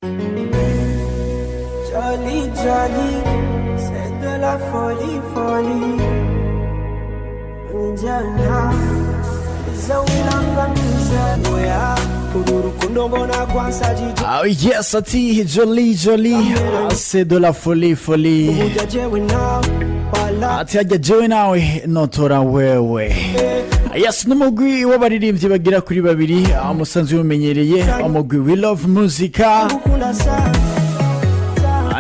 Jolie, jolie, c'est de la folie, folie. Njana, zawina uru rukundo mbona rwansajije. Ah, yes, ati jolie jolie, ah, c'est de la folie folie. Burya jewe nawe wala. Ati hajya jewe nawe notora wewe. Yes, n'umugwi w'abaririmbyi bagera kuri babiri, ah, musanzwe mumenyereye umugwi We Love Muzika. Gukunda sana.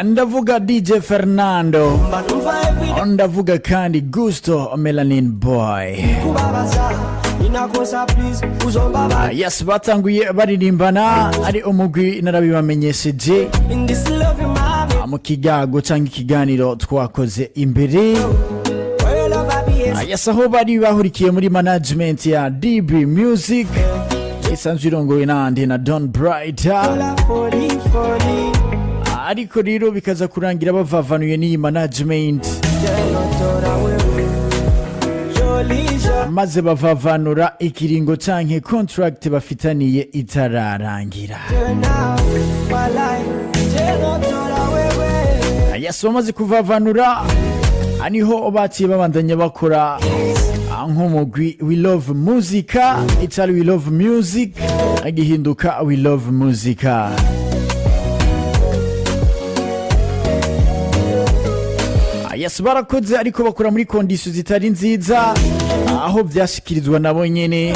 Ndavuga DJ Fernando, mba numva everyday ndavuga kandi Gusto Melanin Boy. Kubabaza inakosa, please uzombabaza. Ah, yes, batanguye baririmbana ari umugwi, narabibamenyesheje In this love mami. Ah, mu kigago cyangwa ikiganiro twakoze imbere. Where love I be. Ah, yes, aho bari bahurikiye muri management ya DB Music isanzwe irongowe nande? Na Don Bright. La folie folie. Ariko rero bikaza kurangira bavavanuye n'iyi management. Je notora wewe, jolie jolie. Maze bavavanura ikiringo canke contract bafitaniye itararangira. Nawe walai, je notora wewe. Yes, bamaze kuvavanura niho baciye babandanya bakora, ah, nk'umugwi We Love Muzika. Itari We Love Music, agihinduka We Love Muzika. Ah, yes, barakoze ariko bakora muri conditions zitari nziza, aho vyashikirizwa nabo nyene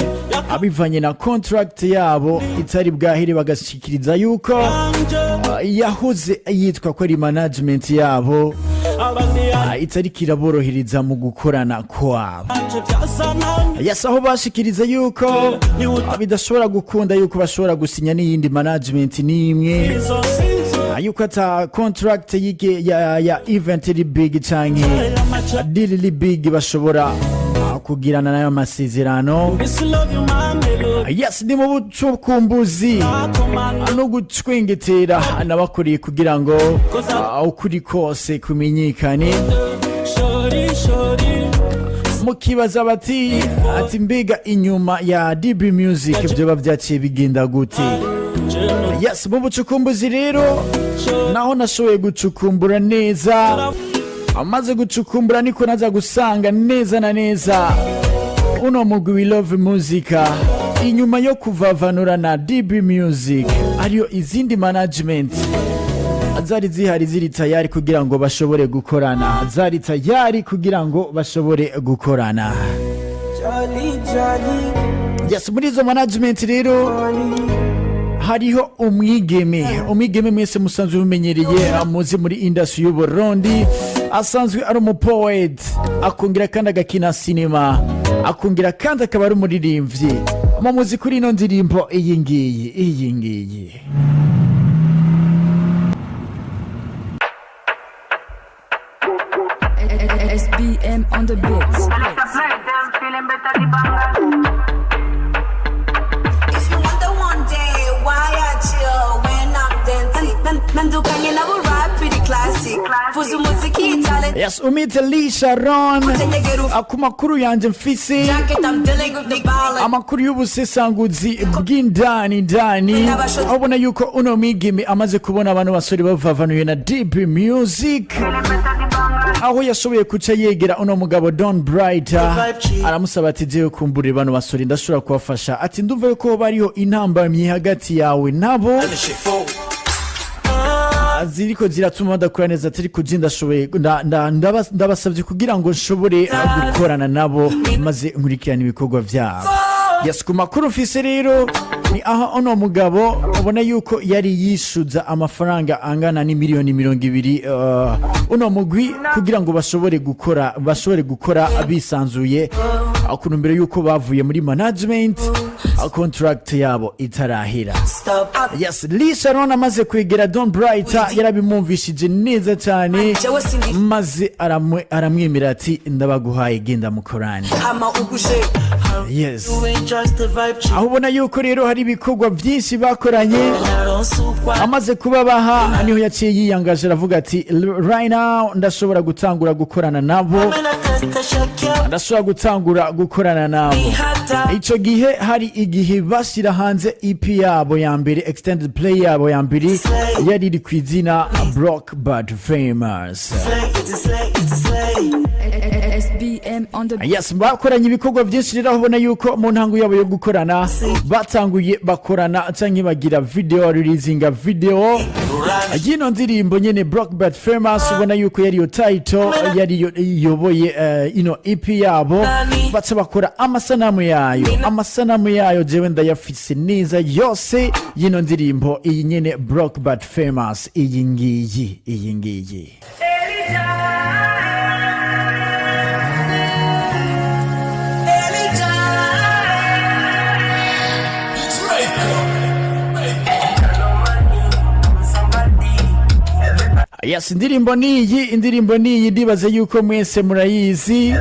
abivanye na contract yabo itari bwahere, bagashikiriza yuko, ah, yahoze yitwa ko ari management yabo, ah, itariko iraborohereza mu gukorana kwabo. Yes, aho bashikiriza yuko, ah, bidashobora gukunda yuko bashobora gusinya n'iyindi management n'imwe, ah, yuko ata contract yige ya event iri big canke deal iri big bashobora, ah, kugirana nayo masezerano. Yes, ni mu bucukumbuzi no gucwengetera nabakoreye kugira ngo, ah, ukuri kose kumenyekane. Mukibaza bati ati mbega inyuma ya DB Music byoba byaciye bigenda gute? Yes, mu bucukumbuzi rero naho nashoboye gucukumbura neza, amaze gucukumbura niko naza gusanga neza na neza uno mugwi We Love Muzika inyuma yo kuvavanura na DB Music ariyo izindi management zari zihari ziri tayari kugira ngo bashobore gukorana, zari tayari kugira ngo bashobore gukorana. Jolie jolie. Yes, muri izo management rero folie. Hariho umwigeme, umwigeme mwese musanzwe mumenyereye, muzi muri industry y'u Burundi, asanzwe ari umupoet, akongera kandi agakina sinema, akongera kandi akaba ari umuririmbyi. Mumuzi kuri ino ndirimbo iyi ngiyi, iyi ngiyi. SBM on the beats. If you wonder one day why I chill when I'm dancing, Nandukanye nabo rap pretty classic. Vuza umuziki talent. Yes, umite Lee Sharon. Utenyegera Ku makuru yanjye mfise, jacket, I'm dealing with the violence. Amakuru y'ubusesanguzi bw'indani ndani, aho ubona yuko uno mwigeme amaze kubona abantu basore bavavanuye na DB Music, aho yashoboye kuca yegera uno mugabo Don Bright, aramusaba ati: "Jewe kumbure bano basore ndashobora kubafasha." Ati: "Ndumva yuko bariho intambamyi hagati yawe nabo ziriko ziratuma badakora neza, atari kuji ndashoboye ndabasabye kugira ngo nshobore gukorana nabo maze nkurikirane ibikorwa vyabo." Yes, ku makuru mfise rero ni aho uno mugabo ubona yuko yari yishuza amafaranga angana n'imiliyoni 20, uno mugwi kugira ngo bashobore gukora bisanzuye, ku mbere yuko bavuye muri management, contract yabo itarahera. Stop. Yes, Lee Sharon amaze kwegera Don Bright yarabimwumvishije neza cyane, Jewe sindi maze aramwemera ati: "Ndabaguhaye, genda mukorane." Hama ugushe. Yes, aho ubona yuko rero hari ibikorwa byinshi bakoranye. Amaze kubabaha niho yaciye yiyangaje aravuga ati: "Right now ndashobora gutangura gukorana nabo, ndashobora gutangura gukorana nabo." Icyo gihe hari Igihe bashyira hanze EP yabo ya mbere, extended play yabo ya mbere, yari iri ku izina Broke But Famous. SBM on the Yes, bakoranye ibikorwa byinshi rero, aho ubona yuko mu ntango yabo yo gukorana batanguye bakorana canke bagira video, releasinga video y'ino ndirimbo nyene Broke But Famous. Ubona yuko yari yo title yari yo iyoboye ino EP yabo. Baca bakora amasanamu yayo. Amasanamu yayo jewe ndayafise neza yose y'ino ndirimbo iyi nyene Broke But Famous, iyi ngiyi, iyi ngiyi. Yes, indirimbo niyi, indirimbo niyi. Ndibaze yuko mwese murayizi,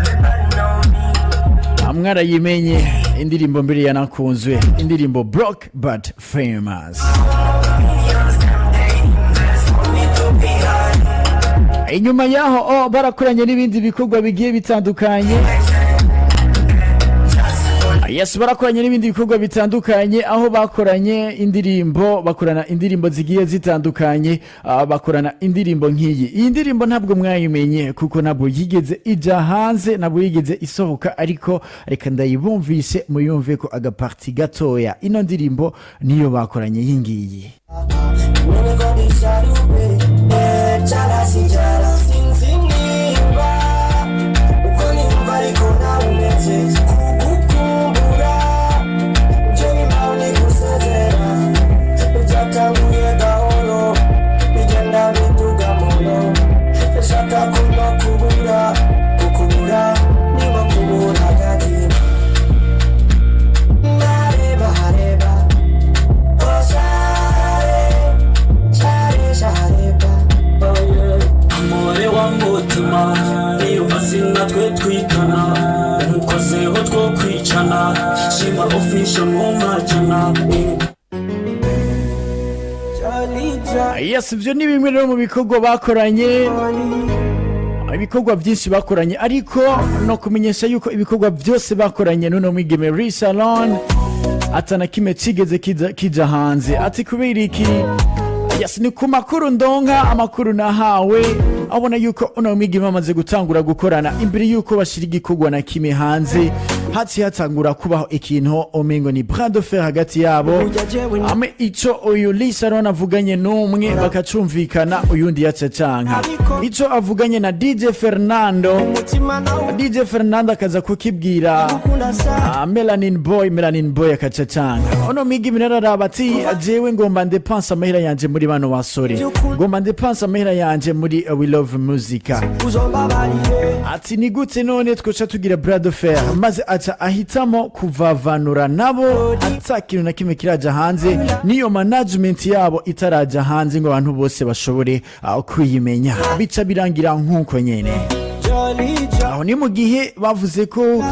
mwarayimenye indirimbo mbere yanakunzwe, indirimbo Broke But Famous. Inyuma yaho barakoranye n'ibindi bikorwa bigiye bitandukanye. Yes, barakoranye n'ibindi bikorwa bitandukanye, aho bakoranye indirimbo, bakorana indirimbo zigiye zitandukanye. Bakorana indirimbo nk'iyi. Iyi ndirimbo ntabwo mwayimenye kuko ntabwo yigeze ija hanze, ntabwo yigeze isohoka, ariko reka ndayibumvise muyumve ko agaparti gatoya. Ino ndirimbo niyo bakoranye, iyi ngiyi. Sinzi niba uko nimba, ariko nawe umeze kugukumbura. Ibyo nimba ni gusezera, byatanguye gahoro bigenda biduga moyo. Ndashaka kuno kubura, kukubura niba kubura hagati nareba hareba. Oh, share share shareba, oh yeah. Umubare wa mutima niyo mazina twe twitana, umukozeho two kwicana, shima official mu majana. Jolly jolly. Yes, ibyo ni bimwe rero mu bikorwa bakoranye, ibikorwa byinshi bakoranye, ariko no kumenyesha yuko ibikorwa byose bakoranye n'uno mwigeme Lee Sharon atana kimwe kigeze kija hanze. Ati kubera iki? Yes, ni ku makuru ndonka, amakuru nahawe, abona yuko uno mwigeme amaze gutangura gukorana, imbere yuko bashira igikorwa na kimwe hanze, haciye hatangura kubaho ikintu omengo ni bras de fer hagati yabo. Ame ico uyu Lee Sharon avuganye n'umwe bakacumvikana, uyundi yacacanka. Ico avuganye na DJ Fernando, Umutima nawe DJ Fernando akaza kukibwira ukunda sa Melanin Boy, Melanin Boy akacacanga. Ono migi mirararaba ati jewe ngomba ndepansa amahera yanje muri bano basore, ngomba ndepansa amahera yanje muri We Love Musica. Uzombabarire. Ati ni gute none twoca tugira bras de fer? Maze aca ahitamo kuvavanura nabo ata kintu na kimwe kiraja hanze, niyo management yabo itaraja hanze ngo abantu bose bashobore kuyimenya. Bica birangira nk'uko nyene. Jolly jolly. Aho ni mu gihe bavuze ko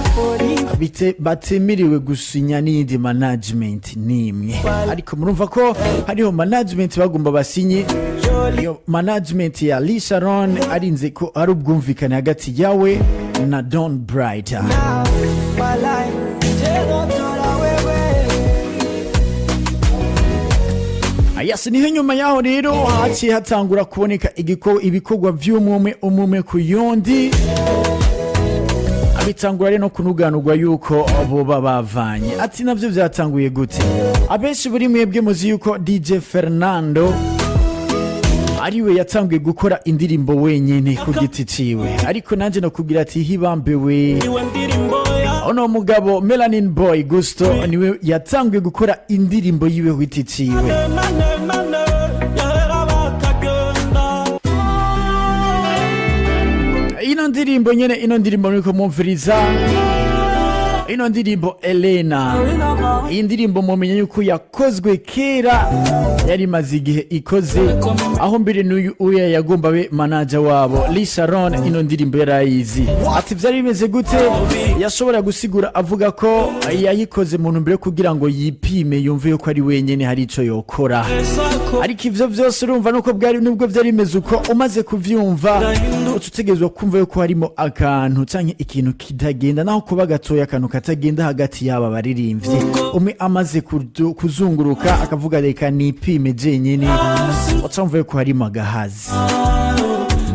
batemerewe gusinya n'iyindi management n'imwe, ariko murumva ko hariho management bagomba basinye. Iyo management ya Lee Sharon arinze ko ari ubwumvikane hagati yawe na Don Bright. Walai jerotora wewe. Yes, niho nyuma yaho rero haciye hatangura kuboneka ibikorwa vy'umwe umwe ku yundi, bitangura rero no kunuganurwa yuko boba bavanye. Ati navyo vyatanguye gute? Abenshi buri mwebwe muzi yuko DJ Fernando ariwe yatanguye gukora indirimbo wenyene ku giti ciwe, ariko nanje nokubwira ati hibambewe. Iwe ndirimbo ya Ono mugabo Melanin Boy Gusto niwe yatanguye gukora indirimbo yiwe ku giti ciwe. Mane mane yahera bakagenda. Ino ndirimbo nyene, ino ndirimbo niko mumviriza, ino ndirimbo Elena. Iyi ndirimbo mumenye yuko yakozwe kera, yari imaze igihe ikoze, aho mbere n'uyu uya yagomba be manager wabo Lee Sharon ino ndirimbo yarayizi. Ati vyari bimeze gute? Yashobora gusigura avuga ko yayikoze mu ntumbero yo kugira ngo yipime, yumve yuko ari wenyene hari ico yokora. Ariko ivyo vyose urumva nuko bwari, nubwo vyari bimeze uko umaze kuvyumva. Uca utegerezwa kumva yuko harimo akantu canke ikintu kitagenda, naho kuba gatoya, akantu katagenda hagati y'aba baririmbyi. Umwe amaze kuzunguruka akavuga reka nipime jenyine, uca wumva yuko harimo agahazi.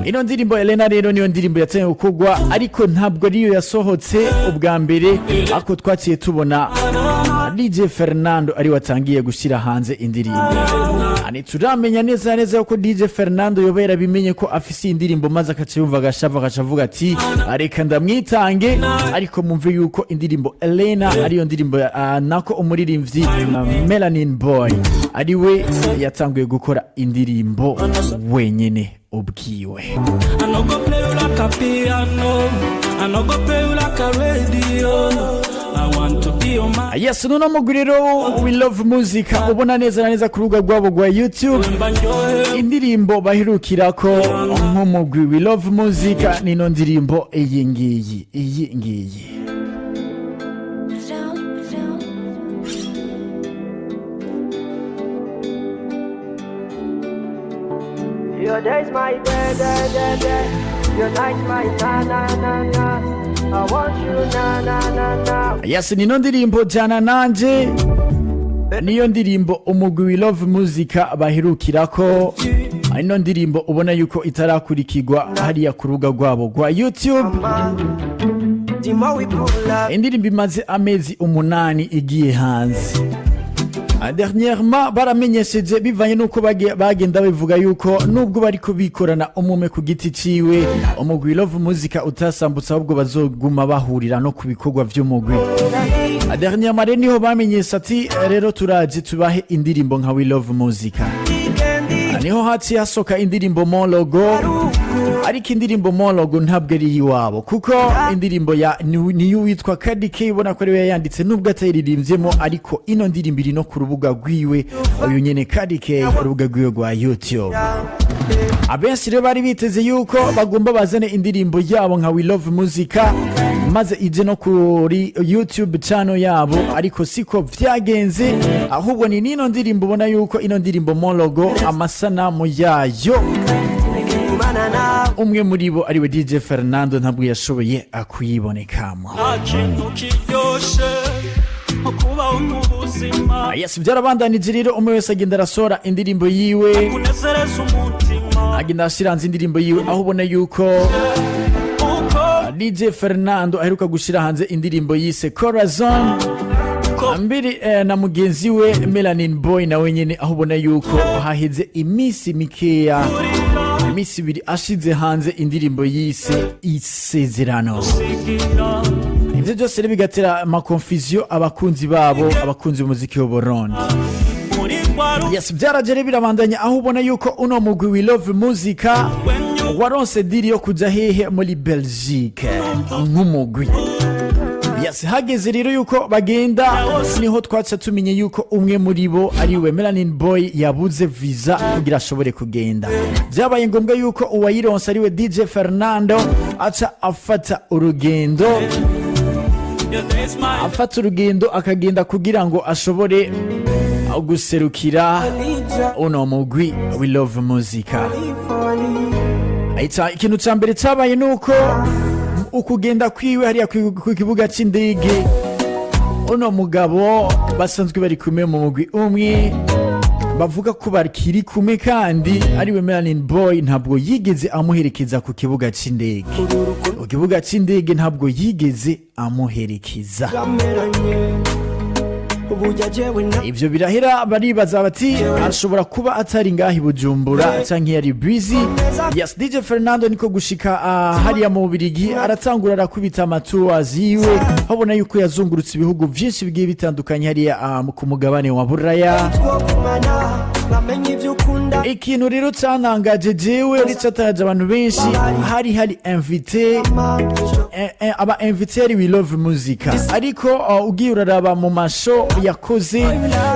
Ino ndirimbo Elena rero niyo ndirimbo yatangiye gukorwa, ariko ntabwo ariyo yasohotse ubwa mbere, ariko twaciye tubona DJ Fernando ari watangiye gushyira hanze indirimbo. Ntituramenya neza neza yuko DJ Fernando yoba yarabimenye ko afise iyi ndirimbo, maze akaca yumva agashava, agaca avuga ati reka ndamwitange. Ariko mumve yuko indirimbo Elena ariyo ndirimbo nako umuririmbyi Melanin Boy ariwe yatanguye gukora indirimbo wenyene ubwiwe. I no go play you like a piano. I no go play you like a radio. I want to be your man. Yes, nuno mugwi rero We Love Music, ubona neza na neza ku rubuga rwabo rwa YouTube, Mba ndyohewe. indirimbo baherukirako nk'umugwi We Love Music nino ndirimbo iyi ngiyi, iyi ngiyi. Your day's my day, day, day, day. Your night's my na, na, na, na. I want you, na, na, na, na. Yes, nino ndirimbo Jana Nanje niyo ndirimbo umugwi We Love Music baherukirako. Ino ndirimbo ubona yuko itarakurikirwa hariya ku rubuga rwabo rwa YouTube. Dis-moi oui pour la Indirimbo imaze amezi 8 igiye hanze. Dernièrement baramenyesheje, bivanye n'uko bagenda bivuga yuko nubwo bariko bikorana umume ku giti ciwe, umugwi Love Music utasambutse, ahubwo bazoguma bahurira no ku bikorwa vy'umugwi. Dernièrement rero niho bamenyesha ati rero turaje tubahe indirimbo nka We Love Music. Niho haciye hasoka indirimbo Mon Logo, ariko indirimbo Mon Logo ntabwo ari iwabo, kuko indirimbo ya niyo witwa Kadike, ubona ko ariwe yayanditse nubwo atayiririmbyemo, ariko ino ndirimbo iri no ku rubuga rwiwe uyu nyene Kadike, urubuga rwiwe rwa YouTube. Abenshi rero bari biteze yuko bagomba bazane indirimbo yabo nka We Love Music, maze ije no kuri YouTube channel yabo, ariko siko vyagenze. Ahubwo ni nino ndirimbo, ubona yuko ino ndirimbo Mon Logo amasanamu yayo kumana nawe. umwe muri bo ariwe DJ Fernando ntabwo yashoboye kuyibonekamo. Nta kintu kiryoshe nko kubaho mu buzima. Yes, byarabandanije rero, umwe wese agenda arasohora indirimbo yiwe, Kunezereza umutima. agenda ashyira hanze indirimbo yiwe, aho ubona yuko Uko DJ Fernando aheruka gushyira hanze indirimbo yise Corazon mbiri na mugenzi we Melanin Boy nawe nyene, aho ubona yuko haheze iminsi mikeya, iminsi 2 ashize hanze indirimbo yise Isezerano. Sigira. Ivyo byose rero bigatera amakonfuziyo abakunzi babo, abakunzi b'umuziki w'Uburundi. Muri rwa Yes, byaraje rero birabandanya, aho ubona yuko uno mugwi We Love Music ruwenyu. waronse deal yo kuja hehe? Muri Belgique nk'umugwi. Yes, hageze rero yuko bagenda, niho twaca tumenye yuko umwe muri bo ariwe Melanin Boy yabuze visa kugira ashobore kugenda. Byabaye ngombwa yuko uwayironse ariwe DJ Fernando aca afata urugendo, Your day's my afata urugendo akagenda kugira ngo ashobore guserukira uno mugwi We Love Music. Ikintu ca mbere cabaye nuko ukugenda kwiwe hariya ku kibuga c'indege, uno mugabo basanzwe bari kumwe mu mugwi umwe, bavuga ko bakiri kumwe kandi ariwe Melanin Boy, ntabwo yigeze amuherekeza ku kibuga c'indege. Ku kibuga c'indege ntabwo yigeze amuherekeza. Kameranye uburyo jewe na Ivyo birahera, baribaza bati ashobora kuba atari ngaho i Bujumbura canke yari busy. Yes, DJ Fernando niko gushika hariya mu Bubirigi, aratangura arakubita amatours yiwe, habona yuko yazungurutse ibihugu vyinshi bigiye bitandukanye hariya ku mugabane wa Buraya. Two kumana nkamenya ibyo ukunda. Ikintu rero cantangaje jewe, uretse ataraje abantu benshi, hari invité aba invité yari We Love Music, ariko ugiye uraraba mu masho yakoze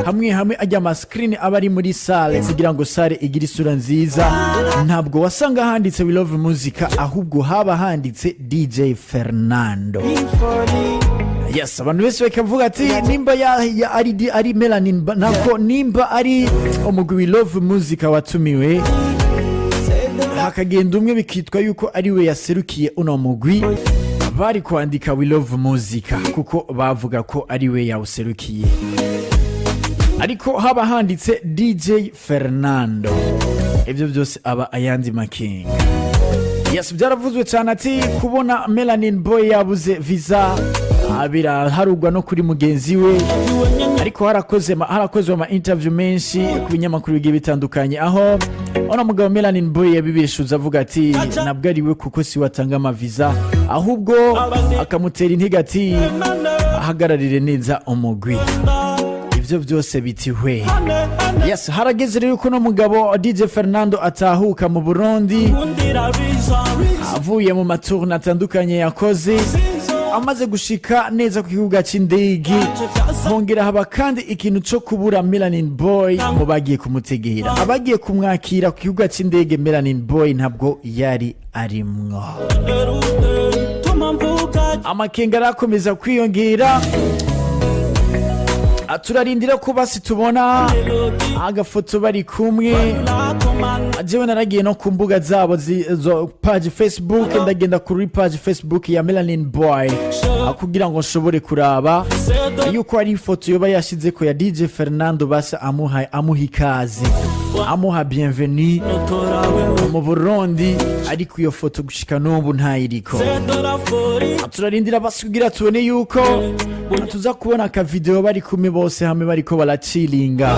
hamwe hamwe ajya ama screen aba ari muri salle kugira ngo salle igire isura nziza, ntabwo wasanga handitse We Love Music, ahubwo haba handitse DJ Fernando. Yes, abantu benshi bakavuga ati nimba ya ari Melanin nako nimba ari umugwi We Love Music watumiwe. Hakagenda umwe bikitwa yuko ari we yaserukiye uno mugwi, bari kwandika We Love Muzika kuko bavuga ko ari we yawuserukiye, ariko haba handitse DJ Fernando. Ibyo byose aba ayandi makenga. Yes, byaravuzwe cyane ati kubona Melanin Boy yabuze visa, biraharugwa no kuri mugenzi we, ariko harakozwe ama interview menshi ku binyamakuru bigiye bitandukanye, aho ono mugabo Melanin Boy yabibeshuza avuga ati ntabwo ari we kuko si we atanga amaviza, ahubwo akamutera intege ati ahagararire neza umugwi. Ibyo byose biti hwe. Yes, harageze rero ko uno mugabo DJ Fernando atahuka mu Burundi avuye mu maturne atandukanye yakoze. Amaze gushika neza ku kibuga cy'indege, hongera haba kandi ikintu cyo kubura Melanin Boy mu bagiye kumutegera, abagiye kumwakira ku kibuga cy'indege. Melanin Boy ntabwo yari arimwo. Amakenga arakomeza kwiyongera. Turarindira ko basi tubona agafoto bari kumwe. Jewe naragiye no ku mbuga zabo zo page Facebook, ndagenda kuri page Facebook ya Melanin Boy kugira ngo nshobore kuraba yuko ari ifoto yoba yashize ko ya DJ Fernando, basa amuha ikaze, amuha bienvenue mu Burundi, ariko iyo foto gushika n'ubu ntayiriko. Turarindira basi kugira tubone yuko tuza kubona akavideo bari kumwe bose hamwe bariko baracilinga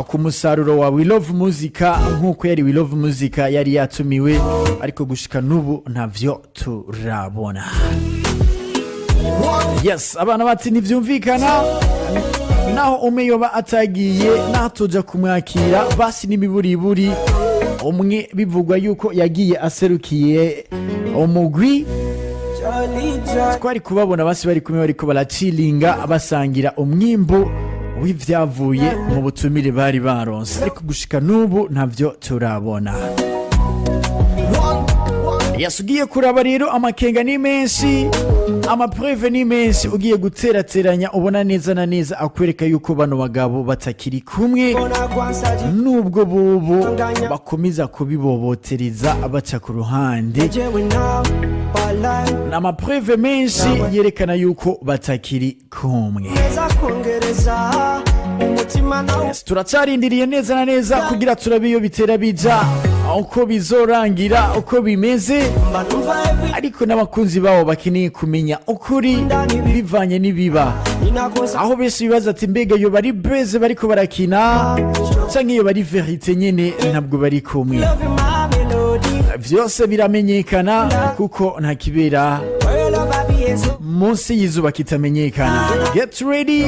ku musaruro wa We Love Muzika, nk'uko yari We Love Muzika yari yatumiwe, ariko gushika n'ubu ntavyo turabona. Yes, abana bati ntivyumvikana naho umwe yoba atagiye natuja kumwakira, basi n'imiburiburi umwe bivugwa yuko yagiye aserukiye umugwi, twari kubabona basi bari kumwe bariko baracilinga, basangira umwimbu w'ivyavuye mu butumire bari baronse, ariko gushika n'ubu ntavyo turabona. Yes, ugiye kuraba rero amakenga ni menshi, amapreuve ni menshi, ugiye guterateranya ubona neza na neza akwereka yuko bano bagabo batakiri kumwe, nubwo bubu bakomeza kubibobotereza baca ku ruhande. Ni amapreuve menshi yerekana yuko batakiri kumwe. Yes, turacarindiriye neza na neza kugira turabe iyo bitera bija, uko bizorangira, uko bimeze, ariko n'abakunzi babo bakeneye kumenya ukuri bivanye n'ibiba, aho benshi bibaza ati mbega iyo bari beze bariko barakina canke iyo bari vérité nyene ntabwo bari kumwe? Vyose biramenyekana kuko nta kibera munsi y'izuba kitamenyekana. Get ready,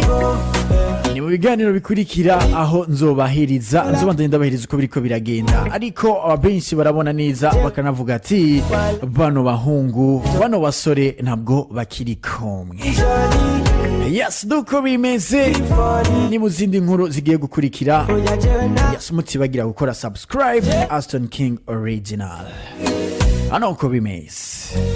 ni mu biganiro bikurikira aho nzobahiriza, nzobandanya ndabahiriza uko biriko biragenda, ariko abenshi barabona neza bakanavuga ati bano bahungu, bano basore ntabwo bakiri kumwe. Yes, duko bimeze ni mu zindi nkuru zigiye gukurikira. Yes, mutibagira gukora subscribe. Aston King Original, hano uko bimeze.